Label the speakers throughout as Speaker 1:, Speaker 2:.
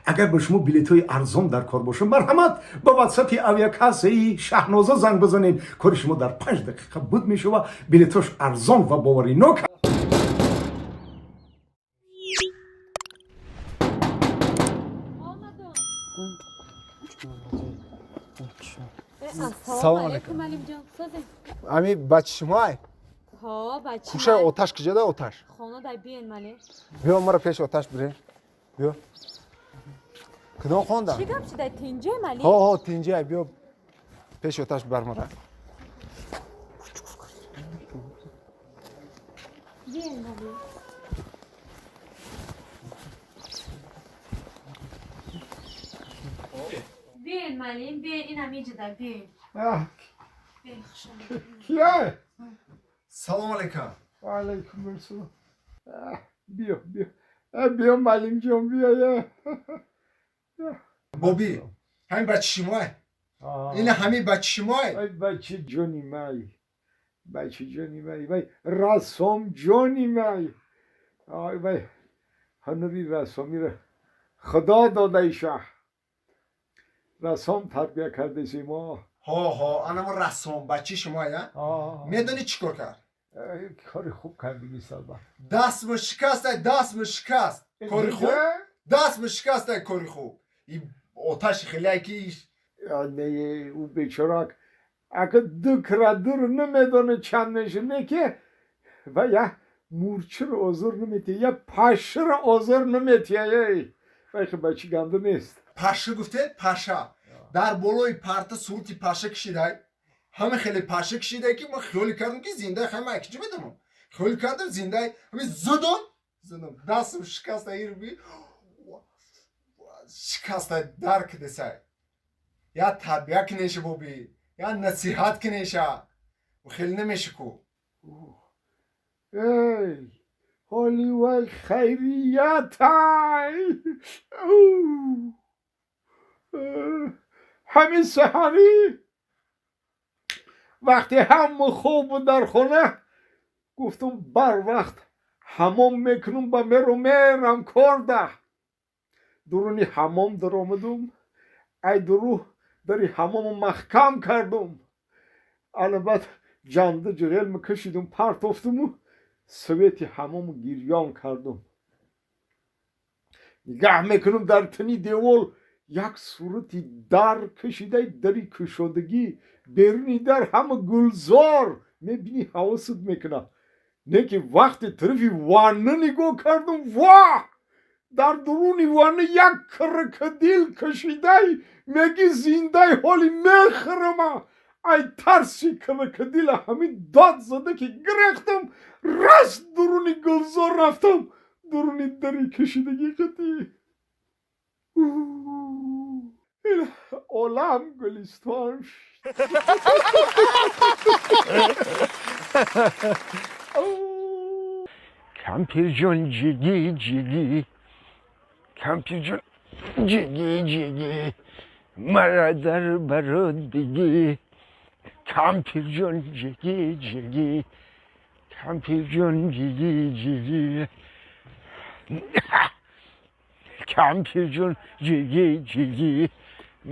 Speaker 1: Агар ба шумо билетҳои арзон дар кор бошад, марҳамат, ба ватсапи авиакассаи Шаҳноза занг бизанед. Кори шумо дар 5 дақиқа буд мешава. Билетҳош арзон ва боваринок.
Speaker 2: Омадам.
Speaker 3: Салом алейкум.
Speaker 2: Малимҷон, созем?
Speaker 3: Ами бачи шумоай?
Speaker 2: Ҳо, бачи.
Speaker 3: Кушаи оташ киҷода, оташ?
Speaker 2: Хона дай, биен, мале.
Speaker 3: Биё, мара пеши оташ бирем, биё. Кудом хонда?
Speaker 2: Чӣ гап шидай, тинҷе, мали?
Speaker 3: Ҳо, ҳо, тинҷай, биё, пеши оташ бар мара.
Speaker 2: Биен, мали. Биен, малим, биен, инам иҷода, биен. Биен, хуш омадед.
Speaker 1: Кия?
Speaker 3: Салом алейкум.
Speaker 1: Алейкум ассалом. Биё, биё, биё, малимҷон, биё.
Speaker 3: Боби, ҳамин бачи шумоай? Ина ҳамин бачи шумоай?
Speaker 1: Ай, бачи ҷони май, бачи ҷони май, вай расом ҷони май, ай вай, ҳануби расомиро худо дода, иша расом тарбия кардеси мо.
Speaker 3: Ҳо, ҳо, анамо расом бачи шумоай, а? Медонӣ, чӣ кор кард?
Speaker 1: Кори хуб кардиги, салба.
Speaker 3: Дастмо шикаст, ай, дастмо шикаст. Кори хуб, дастмо шикаст, ай, кори хуб. И оташи хеле ки.
Speaker 1: Не, ӯ бечорак ака ду кра дур намедона чанд меша, не ки ва я мурчиро озор наметия, я паширо озор наметия. Ей, вай хи бачи ганда нест.
Speaker 3: Паша гуфте, паша дар болои парта сурати паша кишидай. Ҳама хеле паша кишидай, ки ман хиёле кардам, ки зиндай. Хай, ман акиҷа медонам, хиёле кардам, зиндай. Ҳами зудум, зудум, дастам шикаста, ирби шикаста, дар кидесай. Я тарбия кинеша, боби, я насиҳат кинеша, хеле намеша ку.
Speaker 1: Эй, ҳоли вай хайриятай. Ҳамин саҳарӣ, вақте ҳама хоб буд дар хона, гуфтум, барвақт ҳамом мекунум, ба меру мерам корда. Дуруни ҳамом даромадум, ай дуру дари ҳамому маҳкам кардум. Ана баъд ҷанда ҷиғел мекашидум, партофтуму свети ҳамому гирён кардум. Нигаҳ мекунум, дар тани девол як сурати дар кашидай, дари кушодагӣ, беруни дар ҳама гулзор, мебинӣ, ҳавосат мекунад. Не ки вақте тарафи ванна нигоҳ кардум, воҳ, дар дуруни ванна як крокодил кашидай, меги зиндай, ҳоли мехӯрама. Ай тарси крокодила ҳамин дод зада ки гирехтам, раст дуруни гулзор рафтам, дуруни дари кашидагӣ қатӣ. Олам гулистон шуд.
Speaker 4: Кампирҷон, ҷиги ҷиги, кампирҷон, ҷиги ҷиги, мара дар барот бигӣ. Кампирҷон, ҷиги ҷиги, кампирҷон, ҷиги ҷиги, кампирҷон, ҷиги ҷиги,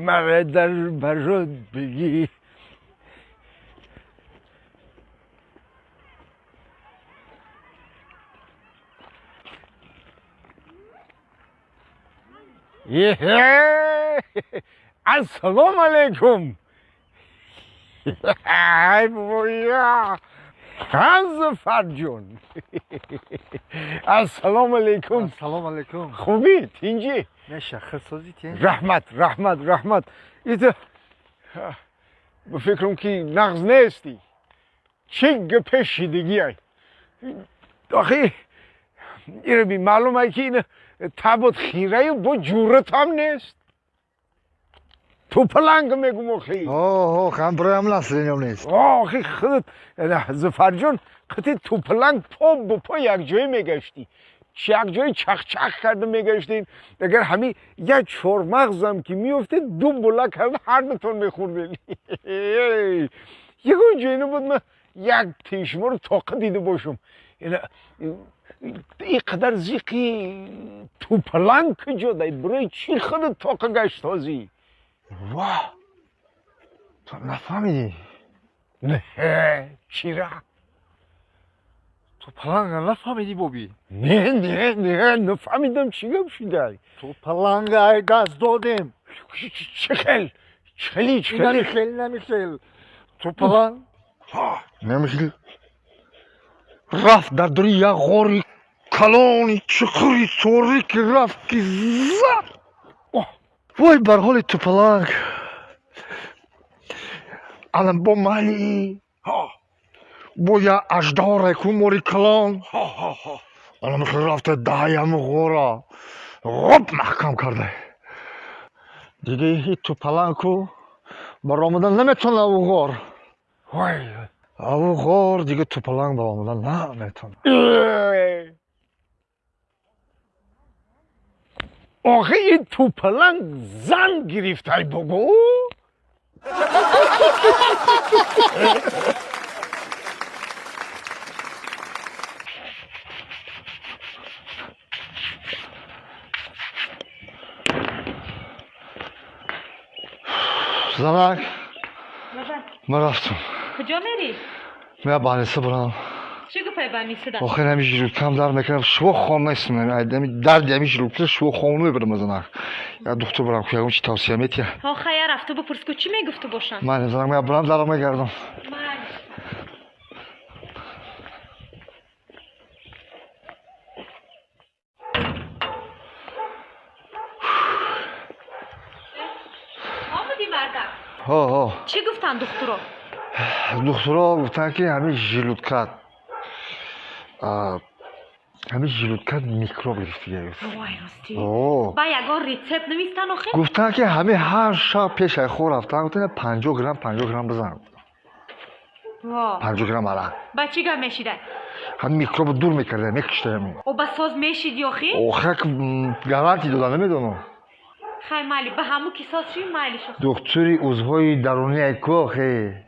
Speaker 4: мара дар барот бигӣ. Еҳе! Ассалому алайкум! Ай бобоя! Хан Зафарҷон! Ассалому алайкум!
Speaker 5: Салом алейкум.
Speaker 4: Хубӣ? Тинҷӣ?
Speaker 5: Меша, хирсозӣ, тинҷ.
Speaker 4: Раҳмат, раҳмат, раҳмат. Ито ба фикрам, ки нағз нестӣ. Чӣ гапе шидагиай? Охи ираби маълум ай, ки ина табот хираю бо ҷуръатам нест. Тупаланг мегум, охи.
Speaker 5: О, ҳамброям наслинём нест.
Speaker 4: Охи худат, Зафарҷон, қити тупаланг по бо по якҷоя мегаштӣ, якҷои чахчах карда мегаштем. Агар ҳамин як чормағзам ки меёфтед, ду була карда ҳардутон мехӯрдед. Ягон ҷое набуд, ман як тишморо тоқа дида бошам. Ин қадар зиқи тӯпаланг куҷо дай? Барои чӣ худу тоқа гашт ҳозӣ?
Speaker 5: Ва, ту нафаҳмидӣ?
Speaker 4: Не, чира?
Speaker 5: Тӯпаланга нафаҳмидӣ, бобӣ?
Speaker 4: Не, не, не, нафаҳмидам, чӣ гап шудай?
Speaker 5: Тӯпаланга ай даст додем.
Speaker 4: Чӣ хел? Чхели, чхели?
Speaker 5: Намихел, намихел. Тӯпаланг намихел рафт дар дури як ғори калони чуқури торики, рафт ки зад. Вой бар ҳоли тӯпаланг! Алам бо майли бо як аждаҳоре ку, мори калон, алам рафта даҳаяму ғора ғоп маҳкам карда. Дига ҳи тӯпалангку баромадан наметавона аву ғор.
Speaker 4: Вой!
Speaker 5: Аву ғор дига тӯпаланг баромадан наметавона.
Speaker 4: Охи, ин тӯпаланг зан гирифтай, бугӯ?
Speaker 5: Занак, ман рафтам.
Speaker 2: Куҷо мерӣ?
Speaker 5: Мея больница бурам.
Speaker 2: Чӣ гуфтай больницада?
Speaker 5: Охир ҳами желудкам дард мекунам, шуво хом нестам. Дарди ҳами желудка шуво хом намебарам, занак. Я духтур бурам, ку ягон чи тавсия метия.
Speaker 2: Ҳо, хая, рафту бипурс, ку чӣ мегуфту бошанд.
Speaker 5: Майли, занак, мея бурам, дарам мегардам.
Speaker 2: Майли. Омадӣ, мардак?
Speaker 5: Ҳо, ҳо.
Speaker 2: Чӣ гуфтанд духтуро?
Speaker 5: Духтуро гуфтанд, ки ҳамин желудкат, ҳамин желудкат микроб гирифтига.
Speaker 2: Вой, ростӣ?
Speaker 5: О.
Speaker 2: Ба ягон рецепт навистан охир?
Speaker 5: Гуфтанд, ки ҳамин ҳар шаб пеш ай хоб рафтан, гуфтанд, 50 грамм, 50 грамм бизан.
Speaker 2: Во.
Speaker 5: 50 грамм арақ.
Speaker 2: Ба чӣ гап мешидай?
Speaker 5: Ҳамин микробро дур мекарда, мекушта ҳамин.
Speaker 2: О, ба соз мешиди охир?
Speaker 5: Охир гарантия дода, намедонам.
Speaker 2: Хай, майли, ба ҳамун ки соз шуи, майли шо.
Speaker 5: Духтури узвҳои дарунии ку, охи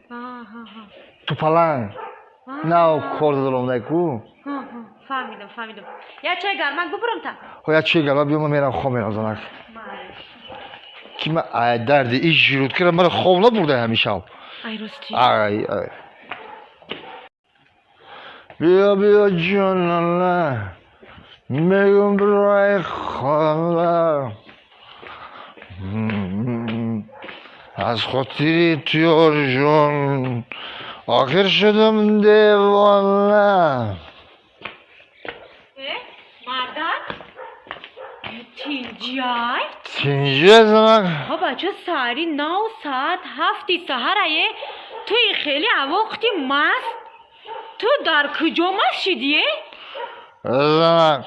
Speaker 5: тӯпаланг нав кор задаломдай ку.
Speaker 2: Фаҳмидам, фаҳмидам. Як чой гармак бубурам та?
Speaker 5: Ҳо, як чой гармак биё, ман мерам, хоб мерам, занак.
Speaker 2: Майли.
Speaker 5: Ки ман ай дарди ин желудкара мара хоб набурда ҳамин шаб.
Speaker 2: Ай, ростӣ?
Speaker 5: Ай, ай, биё, биё, ҷонона, мегум, бирой хона, аз хотири туёр ҷон охир шудам девона.
Speaker 2: Э, мардак, тинҷиай?
Speaker 5: Тинҷия, занак.
Speaker 2: Ҳо, бача, саҳари нав, соат 7-и саҳарае, туи хеле авоқти маст, ту дар куҷо маст шидие?
Speaker 5: Занак,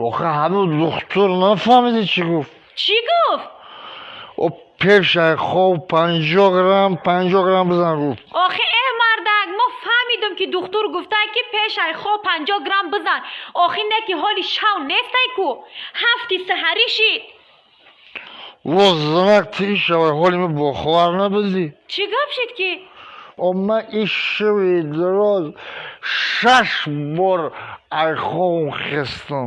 Speaker 5: охир ҳамун духтур нафаҳмидӣ, чӣ гуфт?
Speaker 2: Чӣ гуфт?
Speaker 5: О, пеш ай хоб 50 грамм, 50 грамм бизан, гуфт.
Speaker 2: Охи, э мардак, мо фаҳмидум, ки духтур гуфта, ки пеш ай хоб 50 грамм бизан. Охи, не ки ҳоли шав нестай ку, 7-и саҳарӣ шид.
Speaker 5: Во, занак, ти ин шавай ҳоли ма бохабар набудӣ.
Speaker 2: Чӣ гап шид ки?
Speaker 5: О, ман ин шаби дароз шаш бор ай хоб хестам.